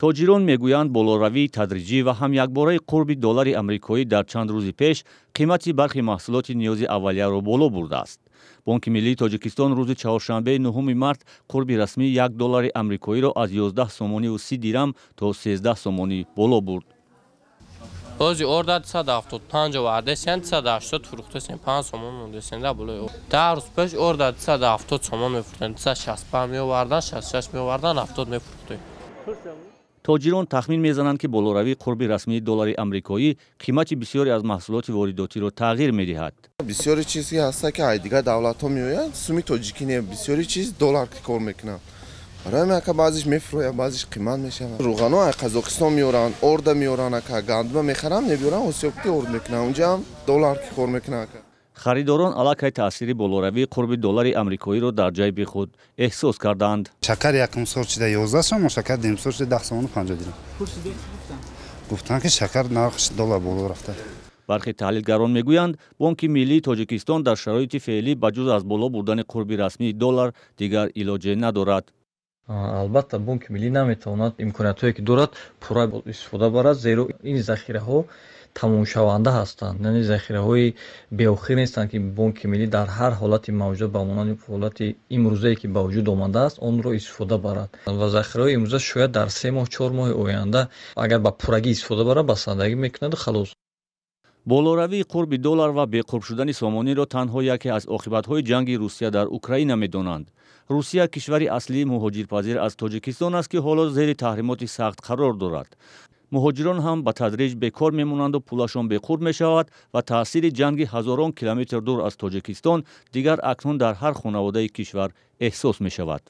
Тоҷирон мегӯянд, болоравии тадриҷӣ ва ҳам якбораи қурби доллари амрикоӣ дар чанд рӯзи пеш қимати бархи маҳсулоти ниёзи аввалияро боло бурдааст. Бонки миллии Тоҷикистон рӯзи чаҳоршанбе, 9 март, қурби расмии 1 доллари амрикоиро аз 11 сомониву 30 дирам то 13 сомонӣ боло бурд. Ҳози орда 275 овардесен, 280 фурӯхтесен, 5 сомон мондесен да болои. 10 рӯз пеш орда 270 сомон мефурӯхтем, 265 меовардан, 66 меовардан, 70 мефурӯхтем. Тоҷирон тахмин мезананд, ки болоравии қурби расмии доллари амрикоӣ қимати бисёре аз маҳсулоти воридотиро тағйир медиҳад. Бисёри чизе ҳаста, ки ай дигар давлатҳо меояд, суми тоҷикӣ не, бисёри чиз доллар кор мекунанд. Барои ҳамин, ака, баъзиш мефурӯяд, баъзиш қимат мешавад. Рӯғано ай Қазоқистон меоранд, орда меоранд, ака, гандума мехаранд, мебиёранд, осиёбки орд мекунанд, унҷаам доллар ки кор мекунанд, ака. Харидорон аллакай таъсири болоравии қурби доллари амрикоиро дар ҷайби худ эҳсос кардаанд. Шакар якум сол шида 11 сомон, шакар дуюм сол шида 10 сомону 50 дирам. Гуфтанд, ки шакар нархш доллар боло рафта. Бархе таҳлилгарон мегӯянд, Бонки миллии Тоҷикистон дар шароити феълӣ ба ҷуз аз боло бурдани қурби расмии доллар дигар илоҷе надорад. Албатта, Бонки миллӣ наметавонад имкониятҳое, ки дорад, пурра истифода барад, зеро ин захираҳо тамомшаванда ҳастанд, яъне захираҳои беохир нестанд, ки Бонки миллӣ дар ҳар ҳолати мавҷуд, ба монанди ҳолати имрӯзае, ки ба вуҷуд омадааст, онро истифода барад. Ва захираҳои имрӯза шояд дар 3 моҳ, 4 моҳи оянда, агар ба пуррагӣ истифода барад, басандагӣ мекунаду халос. Болоравии қурби доллар ва беқурб шудани сомониро танҳо яке аз оқибатҳои ҷанги Русия дар Украина медонанд. Русия кишвари аслии муҳоҷирпазир аз Тоҷикистон аст, ки ҳоло зери таҳримоти сахт қарор дорад. Муҳоҷирон ҳам ба тадриҷ бекор мемонанду пулашон беқурб мешавад ва таъсири ҷанги ҳазорон километр дур аз Тоҷикистон дигар акнун дар ҳар хонаводаи кишвар эҳсос мешавад.